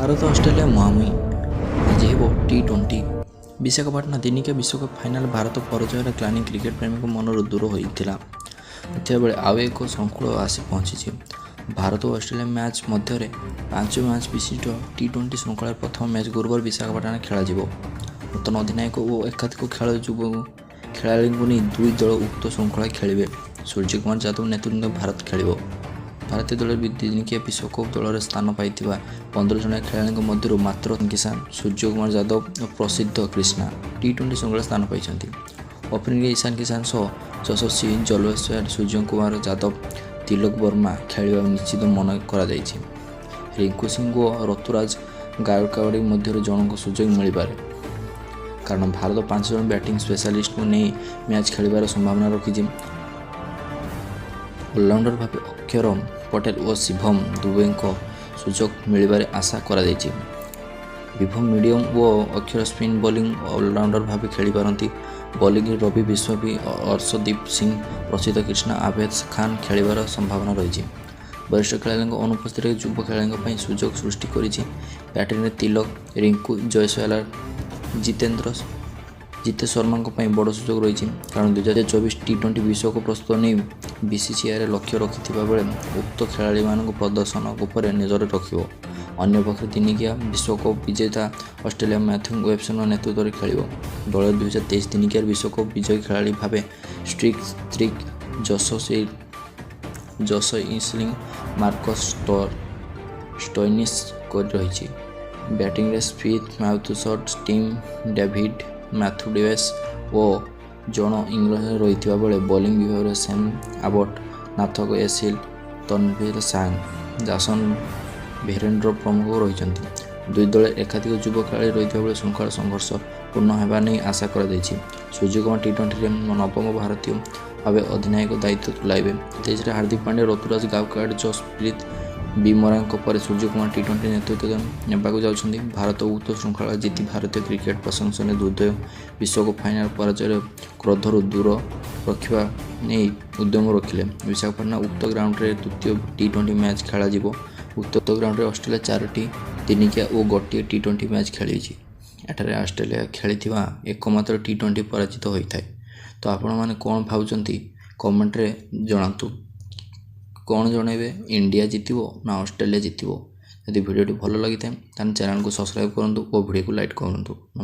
Bharat Australia ମୁହାଁମୁହିଁ, ଆଜି ହେବ ଟି-20। ବିଶାଖାପାଟଣା ଦିନିକିଆ ବିଶ୍ୱକପ୍ ଫାଇନାଲ ଭାରତ ପରାଜୟର ଗ୍ଲାନି କ୍ରିକେଟ ପ୍ରେମୀଙ୍କ ମନରୁ ଦୂର ହୋଇଥିଲା ଥିବାବେଳେ ଆଉ ଏକ ଶୃଙ୍ଖଳ ଆସି ପହଞ୍ଚିଛି। ଭାରତ ଓ ଅଷ୍ଟ୍ରେଲିଆ ମ୍ୟାଚ୍ ମଧ୍ୟରେ 5 ମ୍ୟାଚ୍ ବିଶିଷ୍ଟ ଟି-20 ଶୃଙ୍ଖଳାର ପ୍ରଥମ ମ୍ୟାଚ୍ ଗୁରୁବାର ବିଶାଖାପାଟଣାରେ ଖେଳାଯିବ। ନୂତନ ଅଧିନାୟକ ଓ ଏକାଧିକ ଯୁବ ଖେଳାଳିଙ୍କୁ ନେଇ ଦୁଇ ଦଳ ଉକ୍ତ ଶୃଙ୍ଖଳା ଖେଳିବେ। ସୂର୍ଯ୍ୟକୁମାର ଯାଦବ ନେତୃତ୍ୱରେ ଭାରତ ଖେଳିବ। ଭାରତୀୟ ଦଳରେ ଦିନିକିଆ ବିଶ୍ୱକପ୍ ଦଳରେ ସ୍ଥାନ ପାଇଥିବା 15 ଜଣିଆ ଖେଳାଳିଙ୍କ ମଧ୍ୟରୁ ମାତ୍ର କିଶାନ, ସୂର୍ଯ୍ୟକୁମାର ଯାଦବ ଓ ପ୍ରସିଦ୍ଧ କ୍ରିଷ୍ଣା ଟି-20 ଶୃଙ୍ଖଳାରେ ସ୍ଥାନ ପାଇଛନ୍ତି। ଓପନିଂରେ ଇଶାନ କିଶାନ ସହ ଯଶସ୍ୱୀ ଜୟସ୍ୱାଲ, ସୂର୍ଯ୍ୟକୁମାର ଯାଦବ, ତିଲକ ବର୍ମା ଖେଳିବା ନିଶ୍ଚିତ ମନେ କରାଯାଇଛି। ରିଙ୍କୁ ସିଂ ଓ ଋତୁରାଜ ଗାୟକୱାଡ଼ଙ୍କ ମଧ୍ୟରୁ ଜଣଙ୍କୁ ସୁଯୋଗ ମିଳିପାରେ। କାରଣ ଭାରତ 5 ଜଣ ବ୍ୟାଟିଂ ସ୍ପେଶାଲିଷ୍ଟଙ୍କୁ ନେଇ ମ୍ୟାଚ୍ ଖେଳିବାର ସମ୍ଭାବନା ରଖିଛି। ଅଲରାଉଣ୍ଡର ଭାବେ ଅକ୍ଷର ପଟେଲ ଓ ଶିଭମ ଦୁବେଙ୍କୁ ସୁଯୋଗ ମିଳିବାର ଆଶା କରାଯାଇଛି। ଶିଭମ ମିଡିୟମ ଓ ଅକ୍ଷର ସ୍ପିନ୍ ବୋଲିଂ ଅଲରାଉଣ୍ଡର ଭାବେ ଖେଳିପାରନ୍ତି। ବୋଲିଂରେ ରବି ବିଷ୍ଣୋଇ, ଅର୍ଶଦୀପ ସିଂ, ପ୍ରସିଦ୍ଧ କ୍ରିଷ୍ଣା, ଆଭେଶ ଖାନ ଖେଳିବାର ସମ୍ଭାବନା ରହିଛି। ବରିଷ୍ଠ ଖେଳାଳିଙ୍କ ଅନୁପସ୍ଥିତିରେ ଯୁବ ଖେଳାଳିଙ୍କ ପାଇଁ ସୁଯୋଗ ସୃଷ୍ଟି କରିଛି। ବ୍ୟାଟିଂରେ ତିଲକ, ରିଙ୍କୁ, ଜୟସ୍ୱାଲ, ଜିତେଶ ଶର୍ମାଙ୍କ ପାଇଁ ବଡ଼ ସୁଯୋଗ ରହିଛି। କାରଣ 2024 ଟି-20 ବିଶ୍ୱକପ୍ ପ୍ରସ୍ତୁତ ନେଇ ବିସିସିଆଇ ଲକ୍ଷ୍ୟ ରଖିଥିବା ବେଳେ ଉକ୍ତ ଖେଳାଳିମାନଙ୍କ ପ୍ରଦର୍ଶନ ଉପରେ ନଜର ରଖିବ। ଅନ୍ୟପକ୍ଷରେ ଦିନିକିଆ ବିଶ୍ୱକପ୍ ବିଜେତା ଅଷ୍ଟ୍ରେଲିଆ ମାଥ୍ୟୁ ୱେବଙ୍କ ନେତୃତ୍ୱରେ ଖେଳିବ। ଦଳରେ 2023 ଦିନିକିଆ ବିଶ୍ୱକପ୍ ବିଜୟୀ ଖେଳାଳି ଭାବେ Steve Smith, Josh Inglis, Marcus Stoinis ରହିଛି। ବ୍ୟାଟିଂରେ Smith, Matthew Short, Tim David, Matthew Davis ଓ ଜନ୍ ଇଙ୍ଗଲିସ୍ ରହିଥିବା ବେଳେ ବୋଲିଂ ବିଭାଗରେ Sam Abbott, Nathan Ellis, Tanveer Shah, Jason Behrendorff ପ୍ରମୁଖ ରହିଛନ୍ତି। ଦୁଇ ଦଳରେ ଏକାଧିକ ଯୁବ ଖେଳାଳି ରହିଥିବା ବେଳେ ଶୃଙ୍ଖଳା ସଂଘର୍ଷ ପୂର୍ଣ୍ଣ ହେବା ନେଇ ଆଶା କରାଯାଇଛି। ସୂର୍ଯ୍ୟକୁମାର ଟି-20ରେ ନବମ ଭାରତୀୟ ଭାବେ ଅଧିନାୟକ ଦାୟିତ୍ୱ ତୁଲାଇବେ। 23ରେ ହାର୍ଦ୍ଦିକ ପାଣ୍ଡ୍ୟା, ଋତୁରାଜ ଗାୟକୱାଡ଼, ଯଶପ୍ରୀତ ବୁମରାଙ୍କ ପରେ ସୂର୍ଯ୍ୟକୁମାର ଟି-20 ନେତୃତ୍ୱ ନେବାକୁ ଯାଉଛନ୍ତି। ଭାରତ ଉକ୍ତ ଶୃଙ୍ଖଳା ଜିତି ଭାରତୀୟ କ୍ରିକେଟ ପ୍ରଶଂସକଙ୍କୁ ଦ୍ୱିତୀୟ ବିଶ୍ୱକପ୍ ଫାଇନାଲ ପରାଜୟର କ୍ରୋଧରୁ ଦୂର ରଖିବା ନେଇ ଉଦ୍ୟମ ରଖିଲେ। ବିଶାଖାପାଟଣା ଉକ୍ତ ଗ୍ରାଉଣ୍ଡରେ ତୃତୀୟ ଟି-20 ମ୍ୟାଚ୍ ଖେଳାଯିବ। ଉକ୍ତ ଗ୍ରାଉଣ୍ଡରେ ଅଷ୍ଟ୍ରେଲିଆ ଚାରୋଟି ଦିନିକିଆ ଓ ଗୋଟିଏ ଟି-20 ମ୍ୟାଚ୍ ଖେଳିଛି। ଏଠାରେ ଅଷ୍ଟ୍ରେଲିଆ ଖେଳିଥିବା ଏକମାତ୍ର ଟି-20 ପରାଜିତ ହୋଇଥାଏ। ତ ଆପଣମାନେ କ'ଣ ଭାବୁଛନ୍ତି, କମେଣ୍ଟରେ ଜଣାନ୍ତୁ। କ'ଣ ଜଣାଇବେ, ଇଣ୍ଡିଆ ଜିତିବ ନା ଅଷ୍ଟ୍ରେଲିଆ ଜିତିବ? ଯଦି ଭିଡ଼ିଓଟି ଭଲ ଲାଗିଥାଏ, ତାହେଲେ ଚ୍ୟାନେଲକୁ ସବସ୍କ୍ରାଇବ୍ କରନ୍ତୁ ଓ ଭିଡ଼ିଓକୁ ଲାଇକ୍ କରନ୍ତୁ। ନମସ୍କାର।